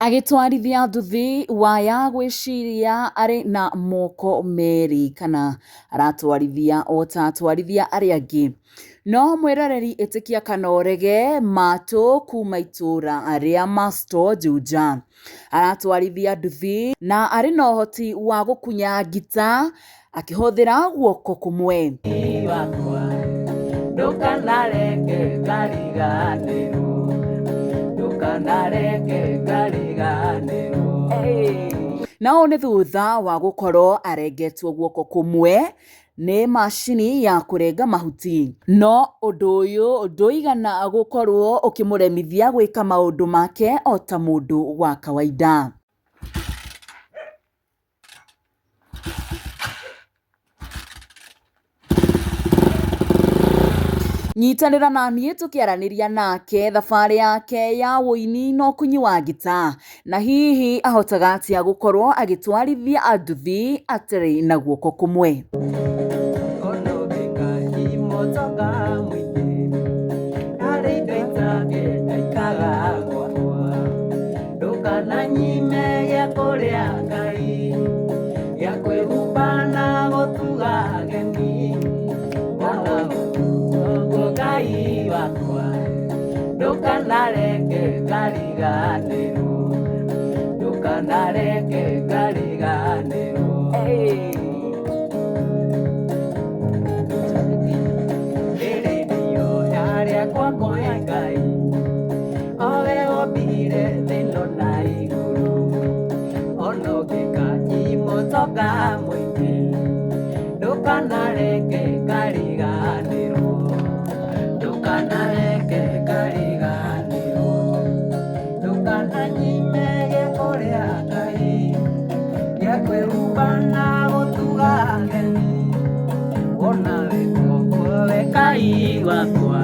Agĩtwarithia nduthi waya gwĩciria arĩ na moko merĩ kana aratwarithia o ta atwarithia arĩa angĩ. No mwĩroreri ĩtĩkia kana ũrege Maatũ kuma itũra rĩa Masto Juja aratwarithia nduthi na arĩ na ũhoti wa gũkunya ngita akĩhũthĩra guoko kũmwe. Ndũkanareke ngariganĩrwo, ndũkanareke ngariganĩrwo. Na ũũ nĩ thutha wa gũkorwo arengetwo guoko kũmwe nĩ macini ya kũrenga mahuti. No ũndũ ũyũ ndũigana gũkorwo ũkĩmũremithia gwĩka maũndũ make o ta mũndũ wa kawaida. Nyitanĩra na niĩ tũkĩaranĩria nake thabarĩ yake ya ũini na ũkunyi wa ngita, na hihi ahotaga atĩa gũkorwo agĩtwarithia nduthi atarĩ na guoko kũmwe. Ndũkananyime gĩa kũrĩa Ngai, gĩa kwĩhumba na gũtuga ageni. Ona ũguo Ngai wakwa, ndũkanareke ngariganĩrwo, ndũkanareke ngariganĩrwo. Rĩrĩ nĩihoya rĩakwa kwĩ Ngai, o we wombire thĩ ĩno na igũrũ, ona ũngĩkanyima ũtonga mũingĩ, ndũkanareke ngariganĩrwo, ndũkanareke ngariganĩrwo, ndũkananyime gĩa kũrĩa Ngai, gĩa kwĩhumba na gũtuga ageni, wona wĩko we Ngai wakwa,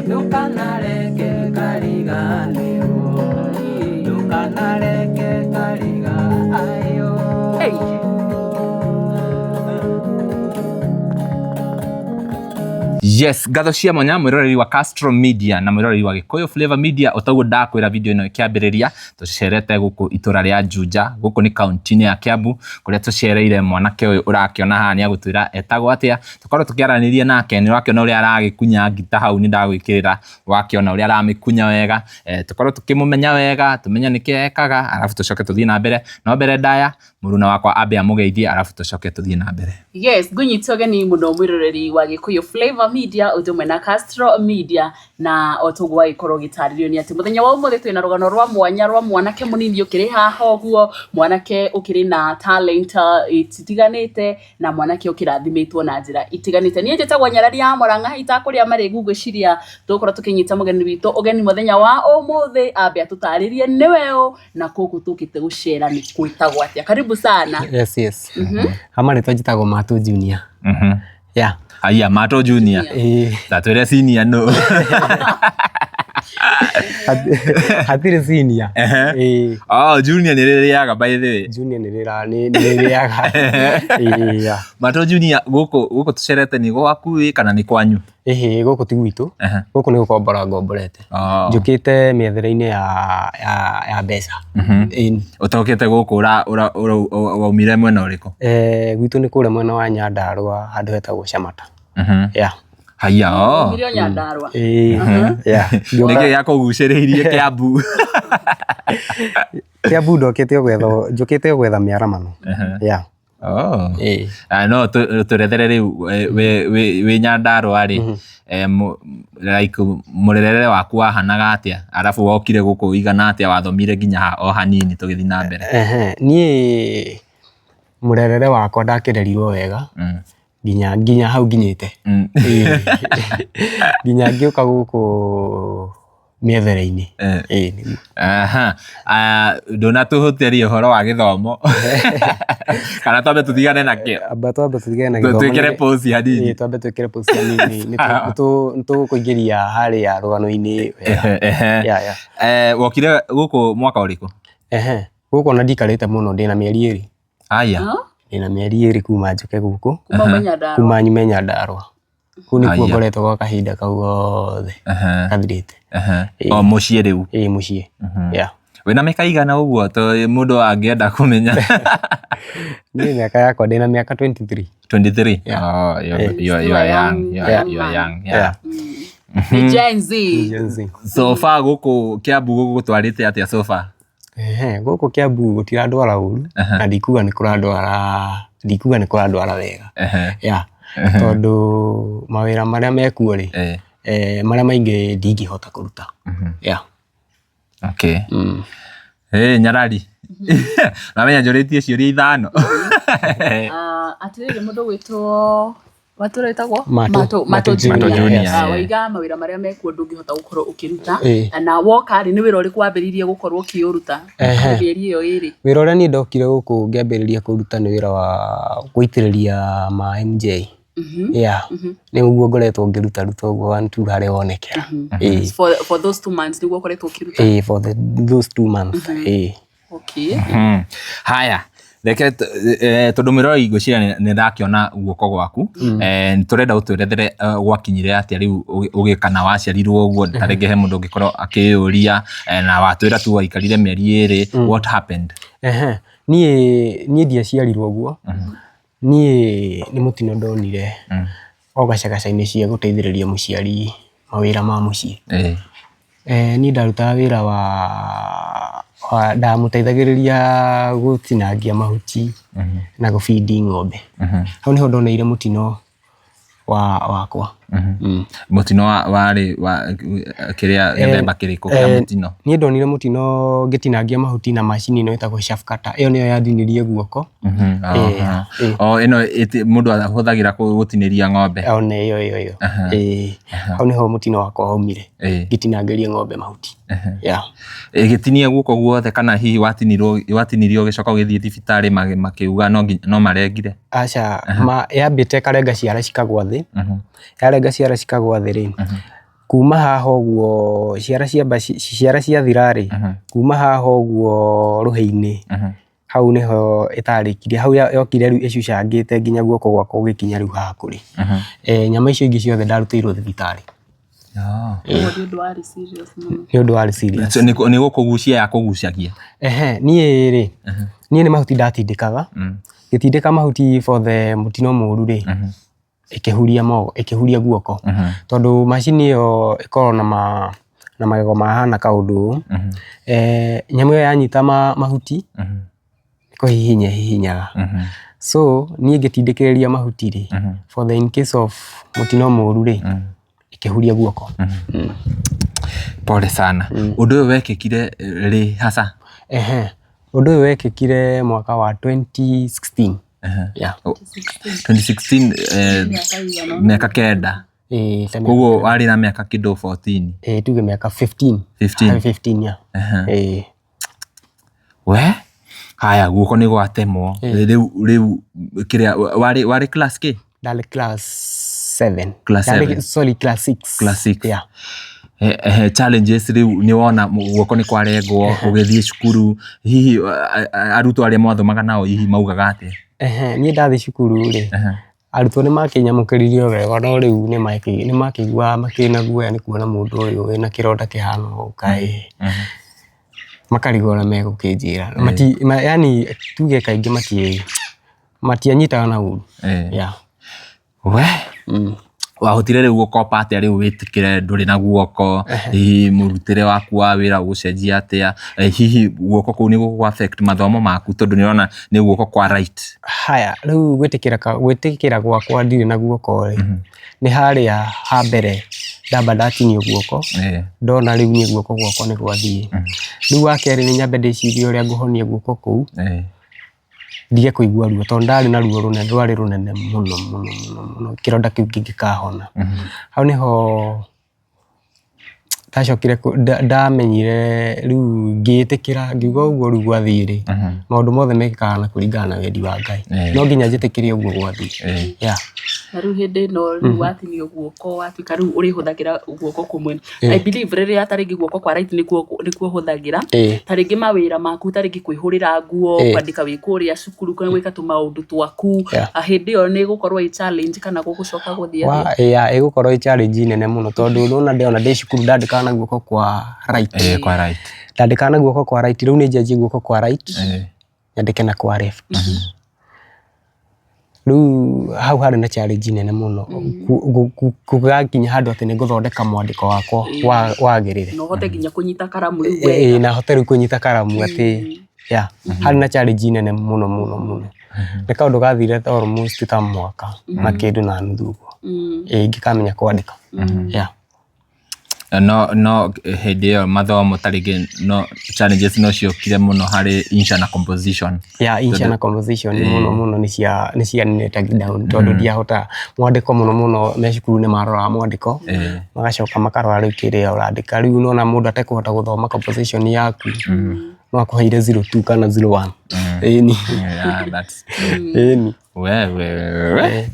ndũkanareke ngariganĩrwo, ndũkanareke ngariganĩrwo. Yes, ngatho cia mwanya mwiroreri wa Castro Media na mwiroreri wa Gikuyu Flavor Media. Otaguo ndakwira video ino ikiambiriria, tucerete guku itura ria Juja, guku ni kaunti-inĩ ya Kiambu, kuria tucereire mwanake uyu urakiona haha ni agutwira etagwo atia. Tukorwo tukiaraniria nake, ni urakiona uria aragikunya ngita hau, ni ndagwikirira wakiona uria aramikunya wega. Tukorwo tukimumenya wega, tumenye niki ekaga, arabu tucoke tuthie na mbere. No mbere ndaya mũruna wakwa ambe amũgeithie, arabu tucoke tuthie na mbere. Yes, ngũnyita ũgeni mũno mwĩroreri wa Gĩkũyũ Flavor Media ũndũ ũmwe na Castro Media, na o toguo wagĩkorwo ũgĩtarĩrio nĩ atĩ mũthenya wa ũmũthĩ twĩna rũgano rwa mwanya rwa mwanake mũnini ũkĩrĩ haha ũguo, mwanake ũkĩrĩ na talent itiganĩte na mwanake ũkĩrathimĩtwo na njĩra itiganĩte. Niĩ njĩtagwo Nyarari ya Mũrang'a, itakũrĩa marĩgu, ngwĩciria tũgũkorwo tũkĩnyita mũgeni witũ ũgeni mũthenya wa ũmũthĩ, ambe atũtarĩrie nĩwe ũ na kũkũ tũkĩte gũcera nĩ gwĩtagwo atĩa. Karibu sana. Yes. Hama rĩtwa njĩtagwo Mato Junior. Yeah. Aya, Mato Junior. Ĩĩ. Tatwĩre senior nũ. Hatirĩ senior. Ĩĩ. Oh, Junior nĩ rĩrĩaga by the way. Junior nĩ rĩra nĩ rĩrĩaga. Ĩĩ. Yeah. Mato Junior, gũkũ tũcerete nĩ gwaku ĩ kana nĩ kwanyu? Ĩhĩ, gũkũ ti gwitũ. Gũkũ nĩ gũkombora ngomborete. Njũkĩte mĩethere-inĩ ya mbeca. Ĩni. Ũtokĩte gũkũ waumire mwena ũrĩkũ? Gwitũ nĩ kũrĩa mwena wa Nyandarũa handũ hetagwo Camata. Yeah. Haiya, oh. Waumire o Nyandarũa. Ĩĩ. Yeah. Nĩkĩ gĩakũgucĩrĩirie Kiambu? Kiambu ndokĩte o gwetha, njũkĩte o gwetha mĩaramano. Yeah. Oh. Ĩĩ. No tũrethere rĩu wĩ Nyandarũa rĩ, like mũrerere waku wahanaga atĩa, arabu wokire gũkũ ũigana atĩa, wathomire nginya ha o hanini tũgĩthiĩ na mbere. Niĩ mũrerere wakwa ndakĩrerirwo wega nginya hau nginyĩte. Nginya ngĩũka gũkũ mĩethere-inĩ. Ĩĩ nĩguo. Aha. Ndũnatũhutĩria ũhoro wa gĩthomo kana twambe tũtigane nakĩo? Amba twambe tũtigane na gĩthomo. Twĩkĩre pause hanini. Ĩĩ, twambe twĩkĩre pause hanini. Nĩ tũgũkũingĩria harĩa rũgano-inĩ wega. Yeah, yeah. Wokire gũkũ mwaka ũrĩkũ? Gũkũ ona ndikarĩte mũno, ndĩna mĩeri ĩrĩ. Aya. Ndĩna mĩeri ĩrĩ kuma njũke gũkũ. Kuma ume Nyandarũa. Kuma nyume Nyandarũa. Kũu nĩkuo Aya. ngoretwo gwa kahinda kau gothe kathirĩte. O mũciĩ rĩu? Ĩĩ mũciĩ. Yeah. Wĩna mĩaka igana ũguo to mũndũ angĩenda kũmenya? Niĩ mĩaka yakwa ndĩna mĩaka 23. 23? Yeah. Oh, Still you a are young. young You are man. young. Yeah. Nĩ Gen Z. Gen Z. So far gũkũ Kiambu gũgũtwarĩte atĩa so far? Ehe, gũkũ Kiambu gũtirandwara ũru na ndikuga nĩ kũrandwara, ndikuga nĩ kũrandwara wega. Yeah. Tondũ mawĩra marĩa mekuo rĩ, marĩa maingĩ ndingĩhota kũruta. Yeah. Okay. Hey, nyarari. Namenya njũrĩtie ciũria ithano. Atĩrĩrĩ, mũndũ gwĩtwo watũra wĩtagwo Matũ. Matũ Matũ Junior. Matũ Junior, Waiga mawĩra marĩa mekuo ndũngĩhota gũkorwo ũkĩruta. Na woka rĩ, nĩ wĩra ũrĩkũ wambĩrĩirie gũkorwo ũkĩũruta mĩeri ĩyo ĩrĩ? Wĩra ũrĩa niĩ ndokire gũkũ ngĩambĩrĩria kũruta nĩ wĩra wa gũitĩrĩria maĩ MJ. Yeah. Nĩguo ngoretwo ngĩruta ruta ũguo one two harĩa wonekera. For those 2 months nĩguo ũkoretwo ũkĩruta? Ĩĩ, for those 2 months. Ĩĩ. Okay. Haya, reke tondũ mwĩroreri ngwĩciria nĩ ndakĩona guoko gwaku, tũrenda ũtwerethere gwakinyire atĩa rĩu ũgĩka na waciarirwo ũguo, ta rĩngĩ he mũndũ ũngĩkorwo akĩyũria, na watwĩra tu waikarire mĩeri 2, what happened? Ehe. Niĩ ndiaciarirwo ũguo. Niĩ nĩ mũtino ndonire o gacagaca-inĩ cia gũteithĩrĩria mũciari mawĩra ma mũciĩ. Niĩ ndarutaga wĩra wa ndamũteithagĩrĩria gũtinangia mahuti na gũbindi ng'ombe. Hau nĩho ndoneire mũtino wakwa. Mũtino warĩ wa kĩrĩa gĩthemba kĩrĩkũ kĩa mũtino? Niĩ ndonire mũtino ngĩtinangia mahuti na macini ĩno ĩtagwo chaff cutter. Ĩyo nĩyo yandinirie guoko. O ĩno mũndũ ahũthagĩra gũtinĩria ng'ombe? Ona ĩyo ĩyo ĩyo. Ĩĩ. Hau nĩho mũtino wakwa waumire. Ngĩtinangĩria ng'ombe mahuti. Yeah. Ĩgĩtinia guoko guothe kana hihi watinirio ũgĩcoka ũgĩthiĩ thibitarĩ makiuga no marengire? Aca, yambĩte ĩkarenga ciara cikagwa thĩ. Yarenga ciara cikagwa thĩ rĩ, kuma haha ũguo ciara ciamba ciara ciathira rĩ, kuma haha ũguo rũhĩ-inĩ, hau nĩho ĩtarĩkirie, hau yokire rĩu ĩcucangĩte nginya guoko gwakwa gũgĩkinya rĩu haha kũrĩ. Nyama icio ingĩ ciothe ndarutĩirwo thibitarĩ. Ũguo nĩ ũndũ warĩ serious mũno. Nĩ ũndũ warĩ serious. So, nĩ gũkũgucia yakũgucagia? Ehe, niĩ rĩ, niĩ nĩ mahuti ndatindĩkaga, ngĩtindĩka mahuti for the mũtino mũru rĩ, ĩkĩhuria moko, ĩkĩhuria guoko. Tondũ macini ĩyo ĩkoragwo na magego mahana kaũndũ ũũ, nyamũ ĩyo yanyita mahuti, nĩ kũhihinya ĩhihinyaga. So niĩ ngĩtindĩkĩrĩria mahuti rĩ, for the in case of mũtino mũru rĩ, ĩkĩhuria guoko. Pole sana. Ũndũ ũyũ wekĩkire rĩ hasa? Ehe, ũndũ ũyũ wekĩkire mwaka wa 2016. Yeah. 2016, mĩaka 9. Ĩĩ, ta mĩaka Koguo warĩ na mĩaka kĩndũ 14? Ĩĩ, tuge mĩaka 15. 15. 15, yeah. Ĩĩ. We haya, guoko nĩ gwatemwo rĩu kĩrĩa warĩ class kĩ? Ndarĩ class 7. Class 7. Sorry, class 6. Class 6. Yeah. Challenges rĩu nĩ wona guoko nĩ kwarengwo ũgĩthiĩ cukuru, hihi arutwo arĩa mwathomaga nao hihi maugaga atĩa? Ehe, niĩ ndathiĩ cukuru rĩ, arutwo nĩ makĩnyamũkĩririe o wega, no rĩu nĩ makĩiguaga makĩna guoya nĩ kuona mũndũ ũyũ wĩna kĩronda kĩhana ũũ kaĩ, makarigwo ũrĩa megũkĩnjĩra. Yaani tuge kaingĩ matianyitaga na ũru. Yeah. We wahotire rĩu gũkopa atĩa rĩu wĩtĩkĩre ndũrĩ na guoko? Hihi mũrutĩre waku wa wĩra ũgũcenjia atĩa? Hihi guoko kũu nĩ gũkũ affect mathomo maku, tondũ nĩ ũrona nĩ guoko kwa right? Haya, rĩu gwĩtĩkĩra gwakwa ndirĩ na guoko rĩ, nĩ harĩa ha mbere ndamba ndatinio guoko, ndona rĩu niĩ guoko gwakwa nĩ gwathiĩ. Rĩu wa kerĩ nĩ nyambe ndĩcirie ũrĩa ngũhonia guoko kũu, ndige kũigua ruo, tondũ ndarĩ na ruo rũnene, rwarĩ rũnene mũno mũno mũno mũno, kĩronda kĩu kĩngĩkahona. Hau nĩho ndacokire ndamenyire rĩu ngĩĩtĩkĩra, ngiuga ũguo rĩu gwathiĩ rĩ, maũndũ mothe mekĩkaga na kũringana na wendi wa Ngai. No nginya njĩtĩkĩre ũguo gwathiĩ. Yeah. Na rĩu hĩndĩ ĩno rĩu watinio guoko watuĩka rĩu ũrĩhũthagĩra guoko kũmwe. I believe rĩrĩa ta rĩngĩ guoko kwa right nĩkuo nĩkuo ũhũthagĩra. Ta rĩngĩ mawĩra maku ta rĩngĩ kwĩhũrĩra nguo, kwandĩka wĩ kũrĩa cukuru, kana gwĩka tũmaũndũ twaku. Hĩndĩ ĩyo nĩ ĩgũkorwo ĩ challenge kana gũgũcoka gũthiĩ atĩa? Yeah, ĩgũkorwo ĩ challenge nene mũno tondũ nĩwona ndĩona ndĩ cukuru ndandĩkaga na guoko kwa right. Ĩĩ kwa right. Ndandĩkaga na guoko kwa right, rĩu nĩ njenjie guoko kwa right nyandĩke na kwa left. Rĩu hau harĩ na challenge nene mũno gũgakinya handũ atĩ nĩ ngũthondeka mwandĩko wakwa wagĩrĩre. Na ũhote nginya kũnyita karamu rĩu wega. Ĩĩ na hote rĩu kũnyita karamu atĩ yeah, harĩ na challenge nene mũno mũno mũno. Nĩ kaũndũ gathire almost ta mwaka na kĩndũ na nuthu ũguo ĩĩ ngĩkamenya kwandĩka. Yeah. No no hĩndĩ ĩyo mathomo ta rĩngĩ no challenges no ciokire mũno harĩ insha na composition. Yeah, insha na composition mũno mũno nĩ cia nĩ cia netaga down tondũ ndiahotaga mwandĩko mũno mũno me cukuru nĩ maroraga mwandĩko magacoka makarora rĩu kĩrĩa ũrandĩka. Rĩu nĩwona mũndũ atekũhota gũthoma composition yaku no akũheire 02 kana 01. Ĩni. Yeah, that's true. Ĩni. We, we, we.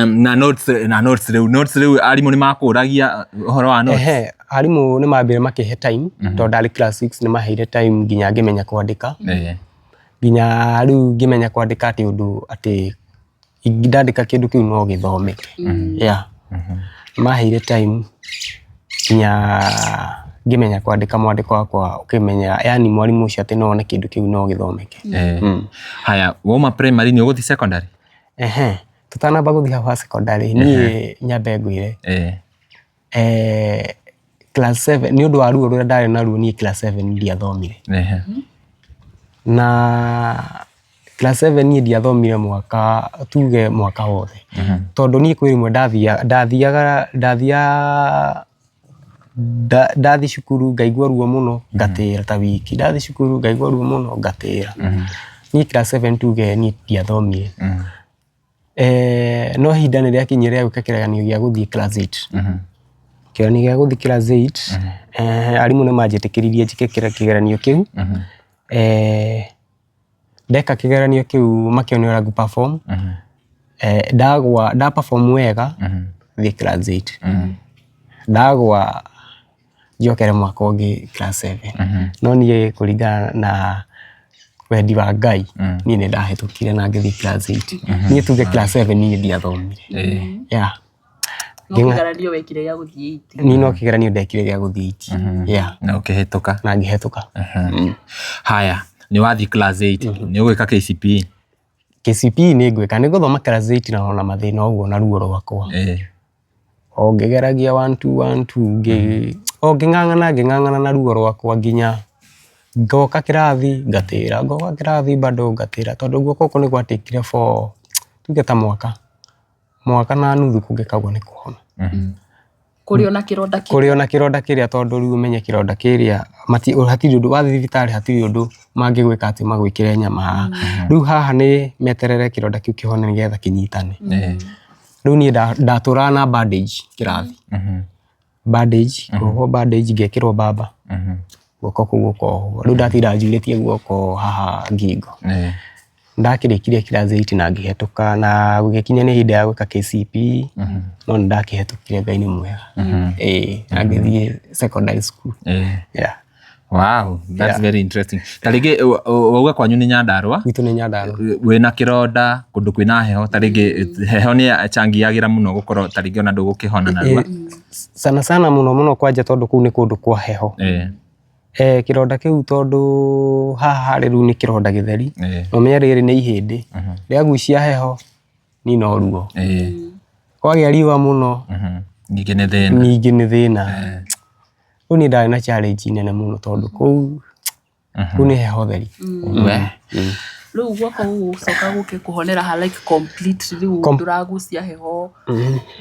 Na notes na notes rĩu notes rĩu arimũ nĩ makũragia ũhoro wa notes. Ehe, arimũ nĩ mambire makĩhe time tondũ ndarĩ class 6 nĩ maheire time nginya ngĩmenya kwandĩka. Nginya rĩu ngĩmenya kwandĩka atĩ ũndũ atĩ ndandĩka kĩndũ kĩu no gĩthomeke. Yeah. Nĩ maheire time nginya ngĩmenya kwandĩka mwandĩko wakwa ũkĩmenya yani mwarimũ ũcio atĩ no one kĩndũ kĩu no gĩthomeke. Haya, wauma primary nĩ ũgũthiĩ secondary? Ehe, tũtanamba gũthiĩ hau ha secondary niĩ nyambe ngwĩre class 7 nĩ ũndũ wa ruo rũrĩa ndarĩ naruo niĩ class 7 ndiathomire. Na class 7 niĩ ndiathomire mwaka tuge mwaka wothe. Tondũ niĩ kwĩ rĩmwe ndathiaga ndathiaga ndathiĩ cukuru ngaigua ruo mũno ngatĩra ta wiki, ndathiĩ cukuru ngaigua ruo mũno ngatĩra. Niĩ class 7 tuge niĩ ndiathomire. No ihinda nĩ rĩakinyire rĩa gwĩka kĩgeranio gĩa gũthiĩ class 8. Kĩgeranio gĩa gũthiĩ class 8, arimũ nĩ manjĩtĩkĩririe njĩke kĩgeranio kĩu. Ndeka kĩgeranio kĩu makĩona ũrĩa ngũ perform, ndagwa nda perform wega thiĩ class 8. Ndagwa njokere mwaka ũngĩ class 7. No niĩ kũringana na wendi wa Ngai niĩ nĩ ndahĩtũkire na ngĩthiĩ class 8. Niĩ tuge class 7 niĩ ndiathomire. Yeah. No kĩgeranio wekire gĩa gũthiĩ eight. Niĩ no kĩgeranio ndekire gĩa gũthiĩ eight. Yeah. Na ũkĩhĩtũka. Na ngĩhĩtũka. Haya, nĩ wathiĩ class 8, nĩ ũgwĩka KCPE? KCPE nĩ ngwĩka, nĩ ngũthoma class 8 na ona mathĩna ũguo na ruo rwakwa. O ngĩgeragia one two one two o ngĩng'ang'ana ngĩng'ang'ana na ruo rwakwa nginya ngoka kĩrathi ngatĩra, ngoka kĩrathi bado ngatĩra tondũ guoko gũkũ nĩ gwatĩkire for tuge ta mwaka, mwaka na nuthu kũngĩkagwo nĩ kũhona. Kũrĩ ona kĩronda kĩu. Kũrĩ ona kĩronda kĩrĩa tondũ rĩu ũmenye kĩronda kĩrĩa hatirĩ ũndũ wathiĩ thibitarĩ hatirĩ ũndũ mangĩgwĩka atĩ magwĩkĩre nyama haha. Rĩu haha nĩ meterere kĩronda kĩu kĩhone nĩgetha kĩnyitane. Rĩu niĩ ndatũraga na bandage kĩrathi. Bandage, ngohwo bandage ngekĩrwo mbamba, guoko kũu gũkohwo. Rĩu ndatindaga njurĩtie guoko haha ngingo. Ndakĩrĩkirie class 8 na ngĩhetũka na gũgĩkinya nĩ ihinda rĩa gwĩka KCPE no nĩ ndakĩhetũkire Ngai nĩ mwega. Ĩĩ na ngĩthiĩ secondary school. Yeah. Wow, that's very interesting. Ta rĩngĩ wauga kwanyu nĩ Nyandarũa? Gwitũ nĩ Nyandarũa. Wĩna kĩronda kũndũ kwĩna heho ta rĩngĩ heho nĩ ĩcangĩagĩra mũno gũkorwo ta rĩngĩ ona ndũgũkĩhona narua. Sana sana mũno mũno kwanja tondũ kũu nĩ kũndũ kwa heho. Kĩronda kĩu tondũ haha harĩ rĩu nĩ kĩronda gĩtheri, na ũmenye rĩrĩ nĩ ihĩndĩ, rĩagucia heho niĩ no ruo. Kwagĩa riũa mũno Ningĩ nĩ thĩna. Ningĩ nĩ thĩna. Rĩu niĩ ndarĩ na challenge nene mũno tondũ kũu kũu nĩ heho theri. We. Rĩu guoko gũgũcoka gũke kũhonera ha like complete rĩu ndũragucia heho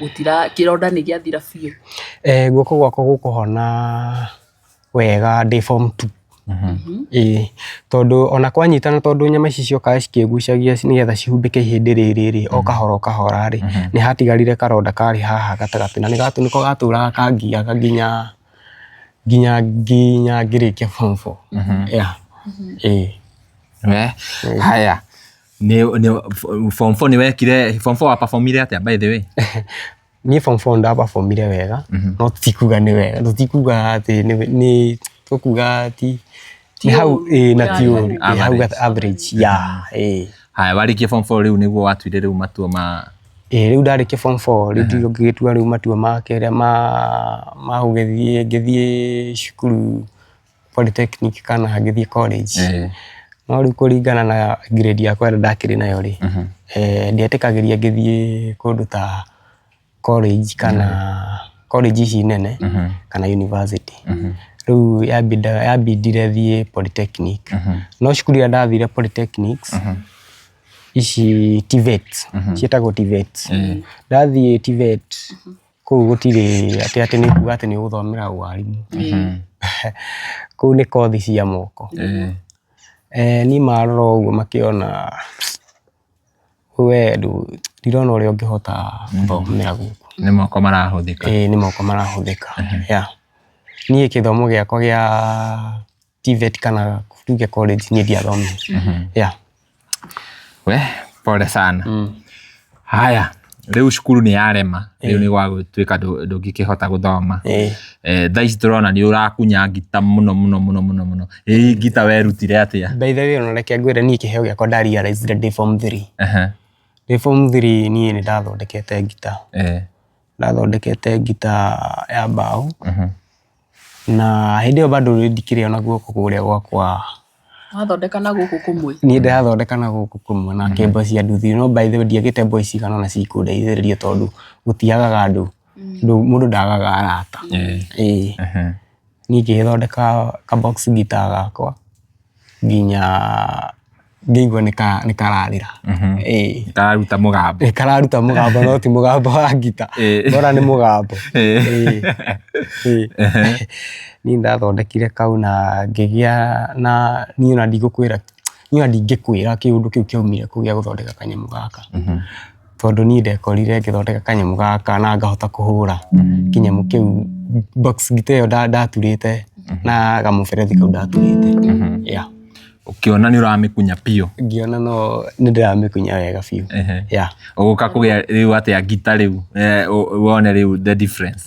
gũtira kĩronda nĩ gĩathira biũ. Guoko gwakwa gũkũhona wega ndĩ form two. Ĩĩ tondũ ona kwanyitana tondũ nyama ici ciokaga cikĩgucagia nĩgetha cihumbĩke ihĩndĩ rĩrĩ rĩ, o kahora o kahora rĩ, nĩ hatigarire karonda karĩ haha gatagatĩ na nĩko gatũraga kangiaga nginya nginya nginya ngĩrĩkia form four. Yeah. Ĩĩ. We. Haya. Nĩ form 4 nĩ wekire, form 4 wa performire atĩa by the way? Niĩ form 4 nda performire wega, no ti kuga nĩ wega, tũtikuga atĩ nĩ tũkuga ti nĩ hau ĩĩ na ti ũru, ĩ hau average, yeah, ĩĩ. Haya, warĩkia form 4 rĩu nĩguo watuire rĩu matua ma Ĩĩ rĩu ndarĩkia form 4 rĩu ndirĩ ngĩgĩtua rĩu matua ma kerĩ ma gũgĩthiĩ ngĩthiĩ cukuru polytechnic kana ngĩthiĩ college. No rĩu kũringana na grade yakwa ĩrĩa ndakĩrĩ nayo rĩ, ndietĩkagĩria ngĩthiĩ kũndũ ta college kana college ici nene kana university. Rĩu yambindire thiĩ polytechnic. No cukuru ĩrĩa ndathire polytechnics, ici TVET, ciĩtagwo TVET. Ndathiĩ TVET, kũu gũtirĩ atĩ atĩ nĩ kuga atĩ nĩ ũgũthomera ũarimũ. Kũu nĩ kothi cia moko. Niĩ marora ũguo makĩona we ndirona ũrĩa ũngĩhota gũthomera gũkũ. Nĩ moko marahũthĩka. Ĩĩ nĩ moko marahũthĩka, yeah. Niĩ gĩthomo gĩakwa gĩa TVET kana tuge college niĩ ndiathomire. Yeah. We, pole sana. Haya, rĩu cukuru nĩ yarema, rĩu nĩ gwagũtuĩka ndũngĩkĩhota gũthoma. Thaa ici tũrona nĩ ũrakunya ngita mũno mũno mũno mũno mũno. Ĩ ngita werutire atĩa? By the way ona reke ngwĩre niĩ kĩheo gĩakwa nda realize ndĩ form 3. Ndĩ form 3 niĩ nĩ ndathondekete ngita. Ndathondekete ngita ya mbaũ. Na hĩndĩ ĩyo bado ndikĩrĩ ona guoko kũrĩa gwakwa. Wathondeka na gũkũ kũmwe? Niĩ ndĩrathondeka na gũkũ kũmwe na kĩmbo cia nduthi. No by the way ndiagĩte mbwa cigana ũna cikũndeithĩrĩria tondũ gũtiagaga andũ, mũndũ ndagaga arata. Ĩĩ. Niĩ ngĩgĩthondeka ka box guitar gakwa nginya ngĩigua nĩ kararĩra. Ĩĩ. Kararuta mũgambo. Nĩ kararuta mũgambo no ti mũgambo wa ngita. Bora nĩ mũgambo. Ĩĩ. Niĩ nĩndathondekire kau na ngĩgĩa na niĩ ona ndigũkwĩra, niĩ ona ndingĩkwĩra kĩũndũ kĩu kĩaumire kũ gĩa gũthondeka kanyamũ gaka. Tondũ niĩ ndekorire ngĩthondeka kanyamũ gaka na ngahota kũhũra kĩnyamũ kĩu box guitar ĩyo ndaturĩte na kamũberethi kau ndaturĩte. Yeah. Ũkĩona nĩ ũramĩkunya biũ. Ngĩona no nĩ ndĩramĩkunya wega biũ. Yeah. Ũgũka kũgĩa rĩu atĩa ngita rĩu wone rĩu the difference.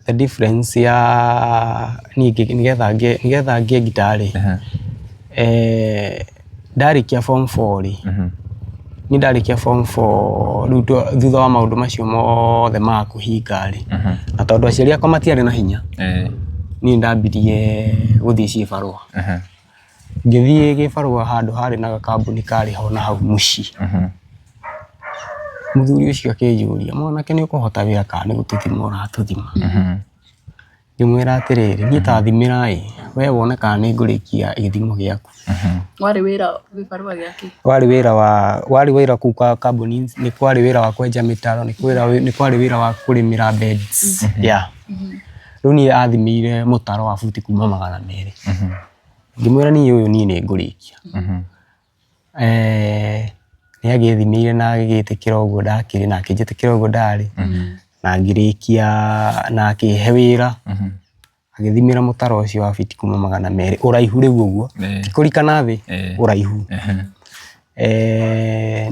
The difference ya niĩ nĩgetha ngĩe nĩgetha ngĩe ngita rĩ, ndarĩkia form 4 rĩ, niĩ ndarĩkia form 4 rĩu thutha wa maũndũ macio mothe ma kũhinga rĩ, na tondũ aciari akwa matiarĩ na hinya, niĩ nĩndambirie gũthiĩ cibarũa. Ngĩthiĩ gĩbarũa handũ harĩ na gakambuni karĩ ho na hau mũciĩ. Mũthuri ũcio akĩnjũria, mwanake nĩ ũkũhota wĩra kana nĩ gũtũthima ũratũthima? Ngĩmwĩra atĩrĩrĩ, niĩ ta thimĩra ĩ, we wone kana nĩ ngũrĩkia gĩthimo gĩaku. Warĩ wĩra gĩbarũa gĩakĩ? Warĩ wĩra wa, warĩ wĩra kũu kambuni, nĩ kwarĩ wĩra wa kwenja mĩtaro, nĩ kwarĩ wĩra wa kũrĩmĩra beds, yeah. Rĩu niĩ athimĩire mũtaro wa buti kuma 200. Ngĩmwĩra niĩ ũyũ niĩ nĩ ngũrĩkia. Nĩ agĩthimĩire na agĩgĩtĩkĩra ũguo ndakĩrĩ na akĩnjĩtĩkĩra ũguo ndarĩ, na ngĩrĩkia na akĩhe wĩra, agĩthimĩra mũtaro ũcio wa biti kuma 200 ũraihu rĩu ũguo, ti kũrika na thĩ, ũraihu.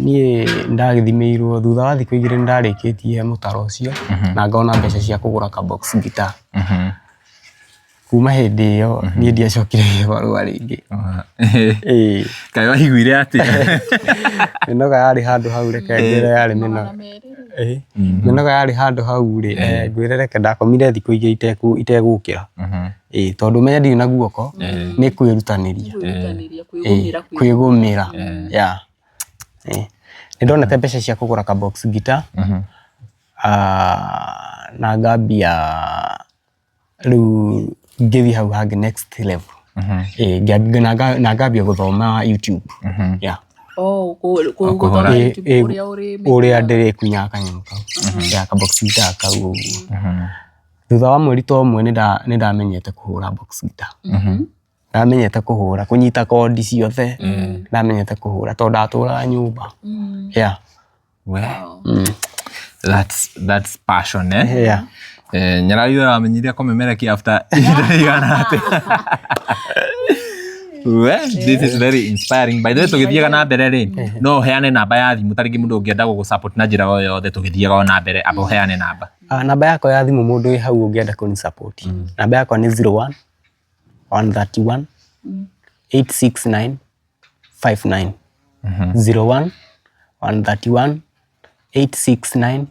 Niĩ nĩndagĩthimĩirwo thutha wa thikũ igĩrĩ nĩndarĩkĩtie mũtaro ũcio, na ngona mbeca cia kũgũra ka box guitar. Kuma hĩndĩ ĩyo niĩ ndiacokire gĩbarũa rĩngĩ. Ĩĩ. Kaĩ waiguire atĩa? Mĩnoga yarĩ handũ hau reke ngwĩre yarĩ mĩnoga. Ĩĩ. Mĩnoga yarĩ handũ hau rĩ, ngwĩre reke ndakomire thikũ igĩrĩ itegũkĩra. Ĩĩ tondũ ũmenye ndirĩ na guoko, nĩ kwĩrutanĩria. Kwĩrutanĩria, Kwĩgũmĩra. Yeah. Nĩ ndonete mbeca cia kũgũra ka box guitar, na ngambia rĩu ngĩthiĩ hau hangĩ next level. Ĩĩ na ngambia gũthoma YouTube. Yeah. Oh, gũthoma YouTube ũrĩa ũrĩ ũrĩa ndĩrĩkunyaga kanyamũ kau. Yeah, ka box guitar kau ũguo. Thutha wa mweri ta ũmwe nĩ ndamenyete kũhũra box guitar. Ndamenyete kũhũra, kũnyita kondi ciothe, ndamenyete kũhũra tondũ ndatũraga nyũmba. Yeah. We. That's passion, eh? Yeah. Nyarari ũramenyire kũmemerekia after ihinda rĩigana atĩa? Well, this is very inspiring. By the way, tũgĩthiaga na mbere rĩ, no ũheane namba ya thimũ ta rĩngĩ mũndũ ũngĩenda gũgũ support na njĩra o yothe tũgĩthiaga o na mbere, amba ũheane namba. Ah, namba yakwa ya thimũ mũndũ wĩ hau ũngĩenda kũni support namba yakwa nĩ 01 131 869 59 01 131 869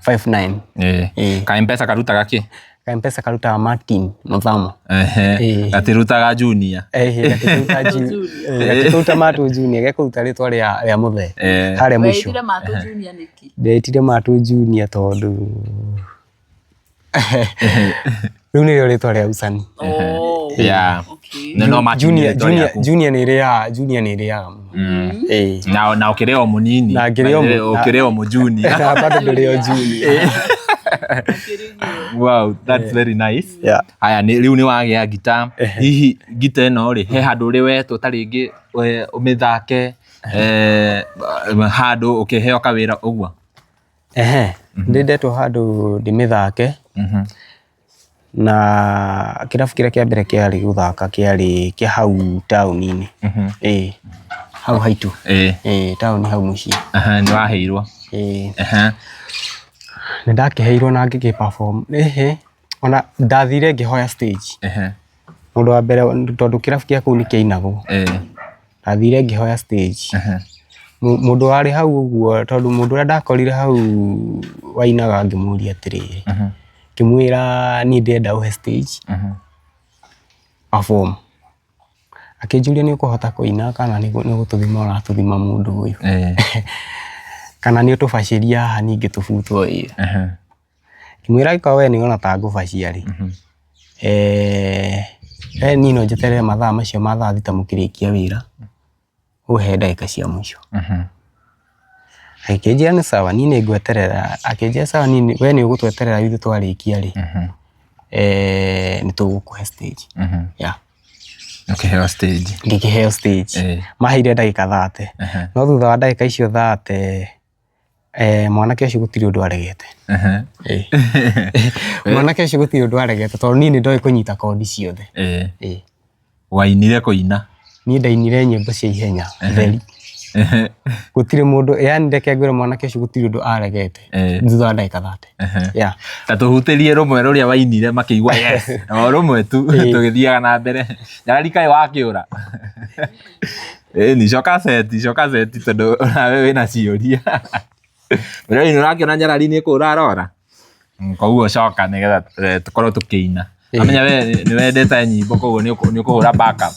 59. Ĩĩ. Ka M-Pesa karutaga kĩ? Ka Mpesa karutaga Martin Muthama. Ehe. Ĩĩ. Gatirutaga junior. Ehe, gatikuruta gatikuruta Matu Junior, gekũruta rĩtwa rĩa rĩa mũthee harĩa mũico. Wetire Matũ Junior nĩkĩ? Ndetire Matu Junior tondũ rĩu nĩrĩo rĩtwa rĩa ucani. Oh, Yeah. okay. No, no Martin nĩ Junior rĩtwa Junior rĩaku. Junior nĩ ĩrĩaga Junior nĩ ĩrĩaga mũno. Ĩĩ. Na ũkĩrĩ o mũnini. Na ngĩrĩ o mũ- Ũkĩrĩ o mũjunior. Na bado ndĩrĩ o Junior. Wow, that's very nice. Yeah. Haya, nĩ rĩu nĩ wagĩa ngita. Hihi ngita ĩno rĩ, he handũ ũrĩ wetwo ta rĩngĩ ũmĩthake handũ ũkĩheo kawĩra ũguo? Ehe, ndĩ ndetwo handũ ndĩmĩthake na kĩrabu kĩrĩa kĩa mbere kĩarĩ gũthaka kĩarĩ kĩa hau taũni-inĩ. Ĩĩ, hau haitũ. Ĩĩ, taũni hau mũciĩ. Aha, nĩ waheirwo? Ĩĩ. Nĩ ndakĩheirwo na ngĩgĩ perform. Ĩhĩ, ona ndathire ngĩhoya stage. Mũndũ wa mbere tondũ kĩrabu kĩa kũu nĩ kĩainagwo. Ndathire ngĩhoya stage. Mũndũ warĩ hau ũguo tondũ mũndũ ũrĩa ndakorire hau wainaga ngĩmũria atĩrĩrĩ, ngĩmwĩra niĩ ndĩrenda ũhe stage perform. Akĩnjũria nĩ ũkũhota kũina kana nĩ gũtũthima ũratũthima mũndũ ũyũ, kana nĩ ũtũbacĩria haha ningĩ tũbutwo wĩra. Ngĩmwĩra angĩkorwo we nĩ ũrona ta ngũbacia rĩ, niĩ no njeterere mathaa macio ma thaa thita mũkĩrĩkia wĩra, ũhe ndagĩka cia mũico. Agĩkĩnjĩra nĩ sawa niĩ nĩ ngweterera, akĩnjĩra sawa niĩ we nĩ ũgũtweterera ithuĩ twarĩkia rĩ, nĩ tũgũkũhe stage. Yeah. Ũkĩheo stage. Ngĩkĩheo stage. Maheire ndagĩka 30. No thutha wa ndagĩka icio 30 mwanake ũcio gũtirĩ ũndũ aregete. Mwanake ũcio gũtirĩ ũndũ aregete tondũ niĩ nĩ ndoĩ kũnyita kondi ciothe. Wainire kũina? Niĩ ndainire nyĩmbo cia ihenya theri. Gũtirĩ mũndũ, yani reke ngwĩre mwanake ũcio gũtirĩ ũndũ aregete thutha wa ndagĩka 30. Yeah. Ta tũhutĩrie rũmwe rũrĩa wainire makĩigua yes, o rũmwe tu tũgĩthiaga na mbere. Nyarari kaĩ wakĩũra? Ĩni coka seti, coka seti tondũ nawe wĩna ciũria. Mwĩroreri nĩ ũrakĩona nyarari nĩ kũra arora? Koguo coka nĩgetha tũkorwo tũkĩina. Amenya we nĩ wendete nyĩmbo koguo nĩ ũkũhũra backup.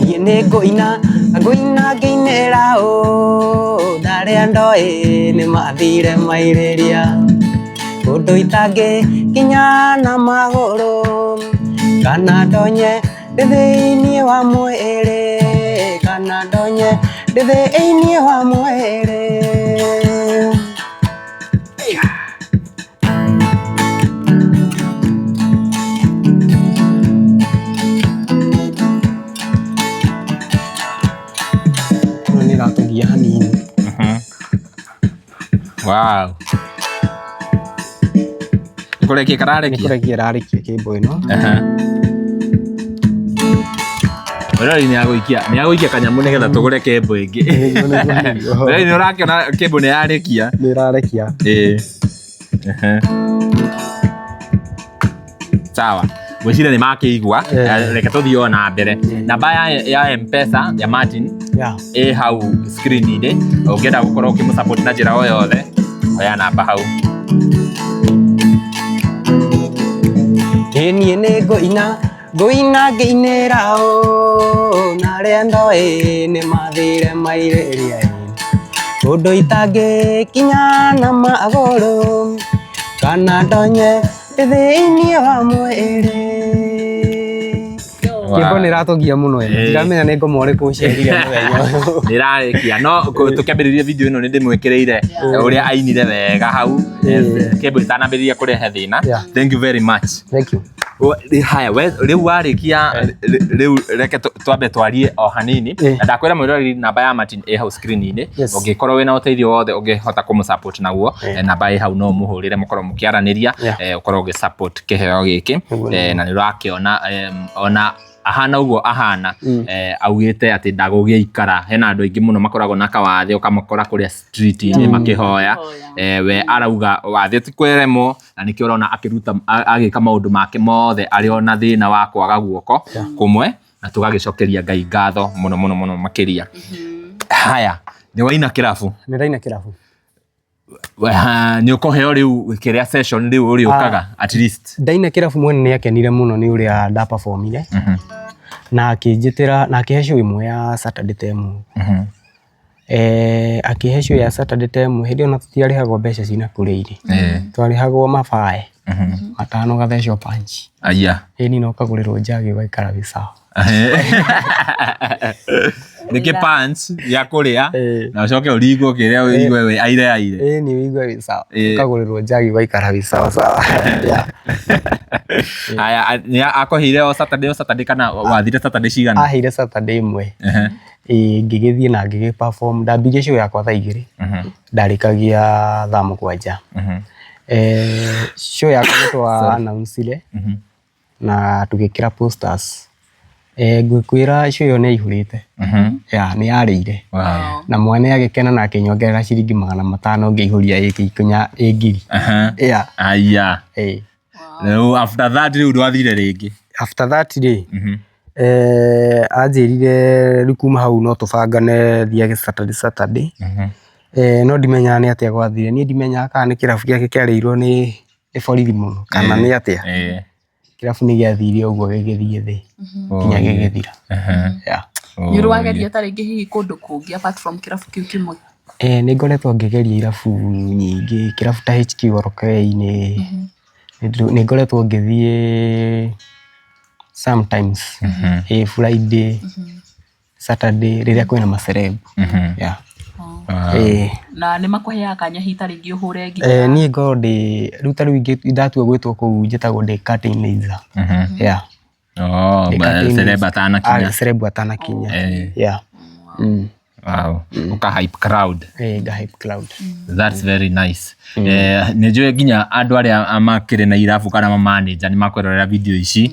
Niĩ nĩ ngũina, ngũina ngĩinĩra ũũ, ndarĩa ndoĩ nĩ mathire mairĩria, kũndũ itangĩkinya na magũrũ, kana ndonye ndĩ thĩinĩ wa mwĩrĩ, kana ndonye ndĩ thĩinĩ wa mwĩrĩ. Ĩno nĩ ĩratũgia hanini. Wow. Kũrekia Nĩ kararekia? kũrekia ĩrarekia kĩmbo ĩno. Mwĩroreri nĩ agũikia nĩ agũikia kanyamũ nĩgetha tũgũre kembo ĩngĩ. Nĩguo, nĩguo, nĩguo. Mwĩroreri nĩ ũrakĩona kembo nĩ yarekia. Nĩ ĩrarekia. Ĩĩ. Ehe. Sawa. Ngwĩciria nĩ makĩigua. Reke tũthiĩ o na mbere. Namba ya M-Pesa ya Martin Yeah. ĩ hau screen-inĩ. Ũngĩenda gũkorwo ũkĩmũ support na njĩra o yothe, oya namba hau. Ĩ niĩ nĩ ngũina, ngũina ngĩinĩra ũũ, na arĩa ndoĩ nĩ mathire mairĩria ĩ, kũndũ itangĩkinya na magũrũ, kana ndonye ndĩ thĩinĩ wa mwĩrĩ. Kĩmbo nĩ ĩratũgia mũno ĩno. Ndiramenya nĩ ngoma ũrĩkũ ũcerire mũthenya ũyũ. Nĩ ĩrarĩkia no tũkĩambĩrĩria video ĩno nĩ ndĩmwĩkĩrĩire ũrĩa ainire wega hau kĩmbo ĩtanambĩrĩria kũrehe thĩna. Yeah. Thank you very much. Thank you. Haya, we rĩu warĩkia rĩu reke twambe twarie o hanini. Na ndakwĩra mwĩroreri namba ya Martin ĩ hau screen-inĩ. Ũngĩkorwo wĩna ũteithio wothe ũngĩhota kũmũ support naguo, namba ĩ hau no ũmũhũrĩre mũkorwo mũkĩaranĩria, ũkorwo ũgĩ support kĩheo gĩkĩ. Na nĩ ũrakĩona ona ahana ũguo ahana, augĩte atĩ ndagũgĩikara. Hena andũ aingĩ mũno makoragwo na kawathe ũkamakora kũrĩa street-inĩ makĩhoya. We arauga wathe ti kweremwo, na nĩkĩo ũrona akĩruta agĩka maũndũ make mothe arĩ o na thĩna wa kwaga guoko kũmwe, na tũgagĩcokeria Ngai ngatho mũno mũno mũno makĩria. Haya, nĩ waina kĩrabu? Nĩ ndaina kĩrabu. Nĩ ũkũheo rĩu kĩrĩa session rĩu ũrĩũkaga at least? Ndaina kĩrabu mwene nĩ akenire mũno nĩ ũrĩa nda performire, na akĩnjĩtĩra na akĩhe show ĩmwe ya Saturday ta ĩmwe. Akĩhe show ya Saturday ta ĩmwe, hĩndĩ ĩyo ona tũtiarĩhagwo mbeca cina kũrĩa irĩ, twarĩhagwo mabae matano ũgathecwo punch. Aya. Ĩni na ũkagũrĩrwo njagi ũgaikara wĩ sawa. Nĩkĩ punch ya kũrĩa na ũcoke ũringwo kĩrĩa ũigue wĩ aire aire. Ĩni ũigue wĩ sawa. Ũkagũrĩrwo njagi ũgaikara wĩ sawa sawa. Yeah. Haya, nĩ akũheire o Saturday o Saturday kana wathire Saturday cigana? Aheire Saturday ĩmwe. Ĩĩ, ngĩgĩthiĩ na ngĩgĩ perform. Ndambirie show yakwa thaa 2, ndarĩkagia thaa 7. Show yakwa nĩ twa announce-ire na tũgĩkĩra posters. Ngũkwĩra show ĩyo nĩ yaihũrĩte. Yeah, nĩ yarĩire. Na mwene agĩkena na akĩnyongerera ciringi 500 ngĩihũria ĩgĩkinya ĩ 1000. Yeah. Aya. Rĩu after that rĩu ndwathire rĩngĩ? After that rĩ, anjĩrire rĩu kuma hau no tũbangane thiage Saturday Saturday. No ndimenyaga nĩ atĩa gwathire. Niĩ ndimenyaga kana nĩ kĩrabu gĩake kĩarĩirwo nĩ borithi mũno kana nĩ atĩa. Kĩrabu nĩ gĩathire ũguo gĩgĩthiĩ thĩ nginya gĩgĩthira. Yeah. Nĩ ũrĩ wageria ta rĩngĩ hihi kũndũ kũngĩ apart from kĩrabu kĩu kĩmwe? Nĩ ngoretwo ngĩgeria irabu nyingĩ, kĩrabu ta HQ Orokei-inĩ, nĩ ngoretwo ngĩthiĩ sometimes, Friday, Saturday rĩrĩa kwĩna ma celeb. Yeah. Na nĩ makũheaga kanya hihi ta rĩngĩ ũhũre ngita? Niĩ ngoragwo ndĩ, rĩu ta rĩu ndatua gwĩtwo kũu njĩtagwo ndĩ curtain raiser. Yeah. Oh, celeb atanakinya. Celeb atanakinya. Yeah. Wow. Ũka hype crowd. Nga hype crowd. That's very nice. Nĩ njũĩ nginya andũ arĩa makĩrĩ na irabu kana ma manager nĩ makwĩrorera video ici,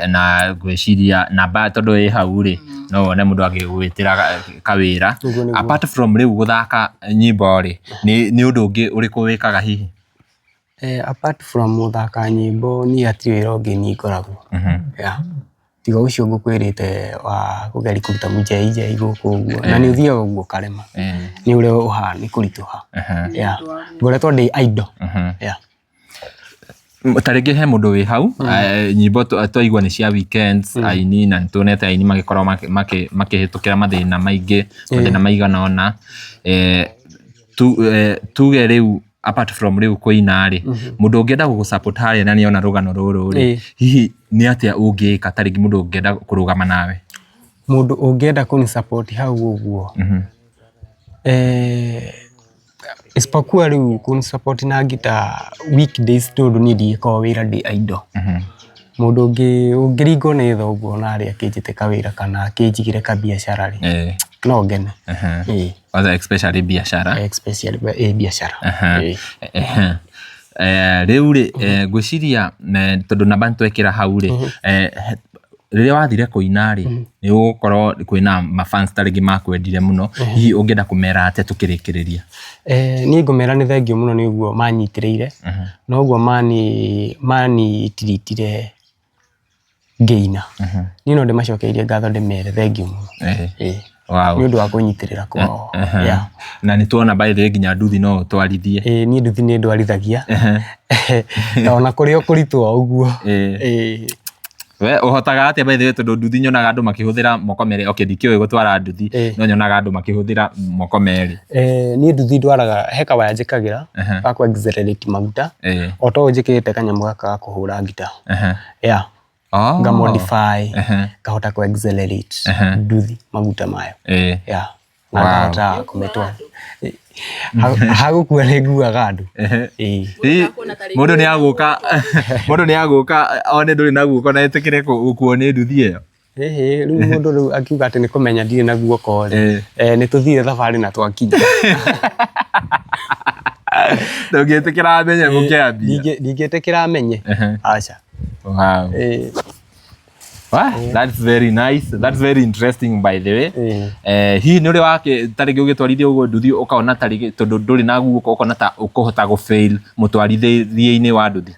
na ngwĩciria namba tondũ ĩ hau rĩ, no wone mũndũ agĩgwĩtĩra kawĩra. Apart from rĩu gũthaka nyĩmbo rĩ, nĩ ũndũ ũngĩ ũrĩkũ wĩkaga hihi? Apart from gũthaka nyĩmbo niĩ hatirĩ wĩra ũngĩ niĩ ngoragwo. Yeah. Tiga ũcio ngũkwĩrĩte wa kũgeria kũruta mũnjei njei gũkũ ũguo, na nĩ ũthiaga ũguo ũkarema nĩ ũrĩa ũhana nĩ kũritũha. Yeah. Ngoretwo ndĩ idle. Yeah. Ta rĩngĩ he mũndũ wĩ hau, nyĩmbo twaigua nĩ cia weekends, aini, na nĩ tuonete aini magĩkorwo makĩhĩtũkĩra mathĩna maingĩ, mathĩna maigana ũna. Tuge rĩu apart from rĩu kũina rĩ, mũndũ ũngĩenda gũgũ support harĩa na nĩona rũgano rũrũ rĩ, hihi nĩ atĩa ũngĩka ta rĩngĩ mũndũ ũngĩenda kũrũgama nawe? Mũndũ ũngĩenda kũni support hau ũguo, isipokuwa rĩu kũni support na ngita weekdays tondũ niĩ ndigĩkoragwo wĩra ndĩ idle. Mũndũ ũngĩringwo nĩ tha ũguo narĩ akĩnjĩte kawĩra kana akĩnjigĩre kabiacara rĩ, no ngene. Kwanza especially biacara. Especially biacara. Rĩu rĩ, ngwĩciria tondũ namba nĩtwekĩra hau rĩ, rĩrĩa wathire kũina rĩ, nĩ ũgũkorwo kwĩna ma fans ta rĩngĩ makwendire mũno, hihi ũngĩenda kũmera atĩa tũkĩrĩkĩrĩria? Niĩ ngũmera nĩ thengiũ mũno nĩ ũguo manyitĩrĩire, na ũguo manitiritire ngĩina. Niĩ no ndĩmacokeirie ngatho ndĩmere thengiũ mũno. Wow. Nĩ ũndũ wa kũnyitĩrĩra kwao. Yeah. Na nĩ tuona by the way nginya nduthi no ũtwarithie. Ĩĩ niĩ nduthi nĩ ndwarithagia. Na ona kũrĩ o kũritũ o ũguo. We ũhotaga atĩa by the way tondũ nduthi nyonaga andũ makĩhũthĩra moko merĩ. Okay, ndikĩũĩ gũtwara nduthi, no nyonaga andũ makĩhũthĩra moko merĩ. Niĩ nduthi ndwaraga, he kawaya njĩkagĩra ga kũ accelerate maguta. O ta ũũ njĩkĩrĩte kanyamũ gaka ga kũhũra ngita. Yeah. Nga modify, ngahota kũ accelerate nduthi maguta mayo. Yeah. Na ngahota kũmĩtwara. Hagũkua nĩ nguaga andũ. Ĩĩ. Ĩ, mũndũ nĩ agũka mũndũ nĩ agũka one ndũrĩ na guoko na etĩkĩre gũkuo nĩ nduthi ĩyo. Ĩhĩ, rĩu mũndũ rĩu akiuga atĩ nĩ kũmenya ndirĩ na guoko rĩ, nĩ tũthire thabarĩ na twakinya. Ndũngĩtĩkĩra amenye mũkĩambia. Ndingĩtĩkĩra amenye. Aca. Wow. Wah, that's very nice. That's very interesting by the way. Hihi nĩ ũrĩ wake ta rĩngĩ ũgĩtwarithia ũguo nduthi ũkaona ta rĩngĩ tondũ ndũrĩ na guoko ũkona ta ũkũhota gũ fail mũtwarithĩrie-inĩ wa nduthi?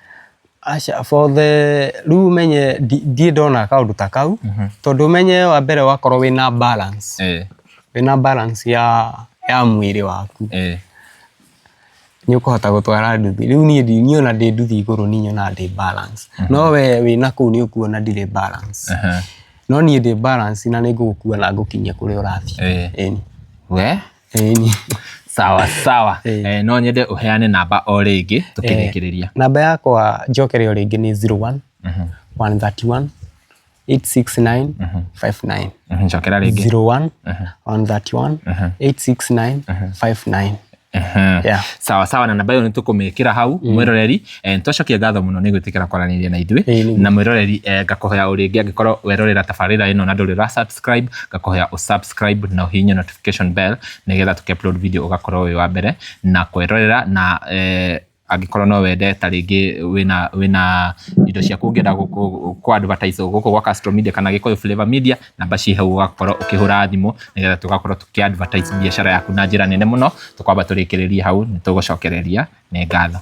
Aca for the rĩu ũmenye ndirĩ ndona kaũndũ ta kau tondũ ũmenye wa mbere wakorwo wĩna balance wĩna balance ya mwĩrĩ waku nĩ ũkũhota gũtwara nduthi. Rĩu niĩ niĩ ona ndĩ nduthi igũrũ niĩ nyonaga ndĩ balance no we wĩna kũu nĩ ũkuona ndirĩ balance no niĩ ndĩ balance na nĩ ngũgũkua na ngũkinyie kũrĩa ũrathiĩ. Ĩni. We? Ĩni. Sawa sawa. No nyende ũheane namba o rĩngĩ tũkĩrĩkĩrĩria. Namba yakwa njokere o rĩngĩ nĩ 01 131 869 59. Njokera rĩngĩ. 01 131 869 59. Yeah. Sawa sawa, na namba ĩyo nĩ tũkũmĩkĩra hau mwĩroreri. Nĩtwacokia ngatho mũno nĩ gwĩtĩkĩra kwaranĩria na ithuĩ. Na mwĩroreri, ngakũhoya o rĩngĩ angĩkorwo werorera tabarĩra ĩno na ndũrĩ ũra subscribe, ngakũhoya ũ subscribe na ũhihinye notification bell nĩgetha tũkĩ upload video ũgakorwo wĩ wa mbere na kwĩrorera. Na angĩkorwo no wende ta rĩngĩ wĩna indo ciaku ũngĩenda kũ advertise gũkũ gwa Castro Media kana Gĩkũyũ Flavor Media, namba ciĩ hau ũgakorwo ũkĩhũra thimũ nĩgetha tũgakorwo tũkĩ advertise biacara yaku na njĩra nene mũno. Tũkwamba tũrĩkĩrĩrie hau, nĩ tũgũcokereria. Nĩ ngatho.